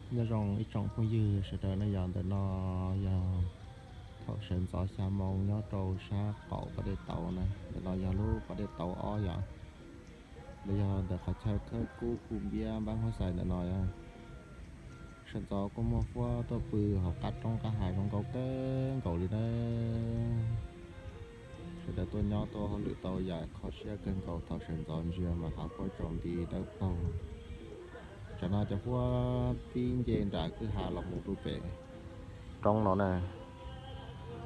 Nyob zoo ib tsoom phooj ywg sawv daws na, yog ntawm no yog thaum sawv ntxov xya moo nyob rau sab qaum pas dej tauv na, ntawm no yog lub pas dej tauv ob yom. Los yog ntawm qhov chaw khawb kub khu npiab npab huab xais ntawm no yom. Sawv ntxov kuj muaj huab tuaj pw hauv qab roob qab hav zoo nkauj kawg nkaus li na. Sawv daws tuaj nyob tuaj hauj lwm tau yam kho siab kawg nkaus thaum sawv ntxov ntsia mas hav huab tsaus nti dawb paug. Tsam no cov huab pib nce nram kwj ha los mus rau pem roob no na.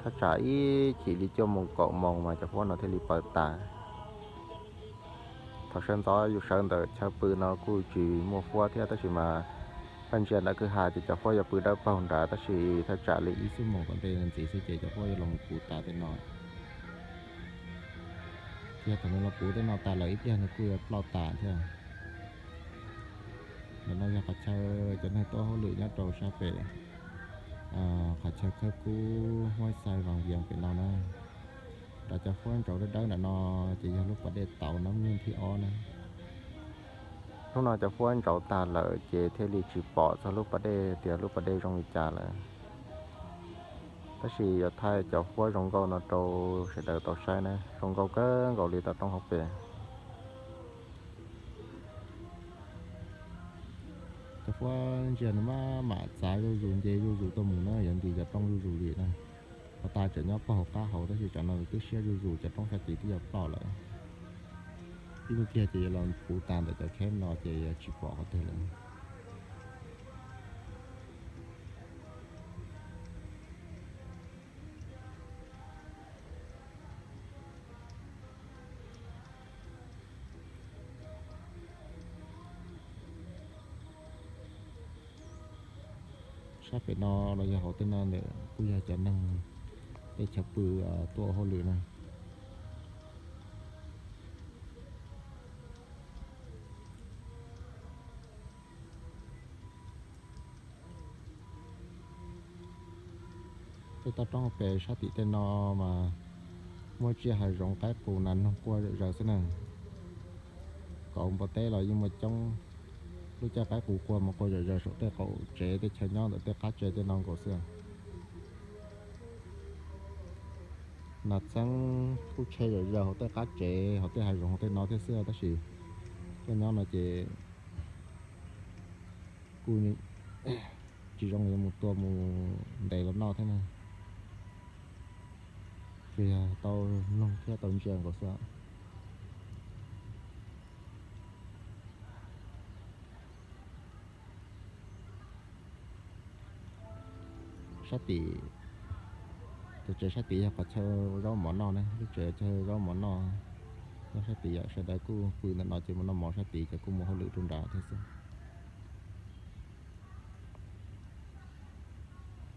Thaj tsam ib chim li cuaj moos kaum moos mas cov huab no thiaj li paws tas. Thaum sawv ntxov yus sawv ntawm chaw pw no kuj tsis muaj huab thiab tab sis mas paj ntsia nram kwj ha ces cov huab yuav pw dawb paug nrad tab sis thaj tsam li ib xuab moos tom ntej ntxiv xwb ces cov huab yuav los puv tas tej no. Yog thaum nws los puv tej no tas lawm ib pliag nws kuj yuav ploj tas thiab. Ntawm no yog qhov chaw cov neeg tuaj hauj lwm nyob rau sab pem qhov chaw khawb kub huab xais Vaj Vias pem no na. Nram cov huab ntsaum dawb dawb ntawm no ces yog lub pas dej tauv Nab Nyuj thib ob na. Hnub no cov huab ntsaum tag lawm ces thiaj li tsis pom txog lub pas dej tias lub pas dej zoo li cas lawm. Tab sis yuav thaij cov huab zoo nkauj no rau sawv daws tau saib na, zoo nkauj kawg nkaus li toj roob hauv pes. Cov huab ntsia nws maj mam txav zuj zus nce zuj zus tuaj mus na, yuav nti cov roob zuj zus li na. Qhov tas tseem nyob pog hauv qab hauv tab sis tsam no twb siab zuj zus cov roob sab tid twb yuav ploj lawm. Ib pliag ces yuav los puv tas ntawm cov kheb no ces yuav tsis pom qhov twg lawm. Sab pem no los yog hauv tej no ntawm kuj yog cov neeg tej chaw pw tuaj ua hauj lwm na. Tej toj roob pem sab tim tej no mas muaj tsiaj hav zoov qaib qus nas noog quaj zom zaws xwb na. Kauv npua teb los yeej muaj coob. Lub caij qaib qus quaj mas quaj zom zaws saum tej qaum tsev tej chaw nyob ntawm tej qab tsev tej no nkaus xwb. Nas txheeb kuj tshe zom zaws hauv tej qab tsev hauv tej hav zoov hauv tej no thiab xwb tab sis tuaj nyob no ces kuj tsis zoo yuav mus tua mus ntes los noj thiab na. Tsuas yog tau mloog thiab tau ntsia nkaus xwb. Sab tim, tus tsev sab tid yog qhov chaw zaub mov noj ne, lub tsev chaw zaub mov noj nyob sab tid yom. Sawv daws kuj pw ntawm no ces mus noj mov sab tid ces kuj mus hauj lwm rau nrad thiab xwb.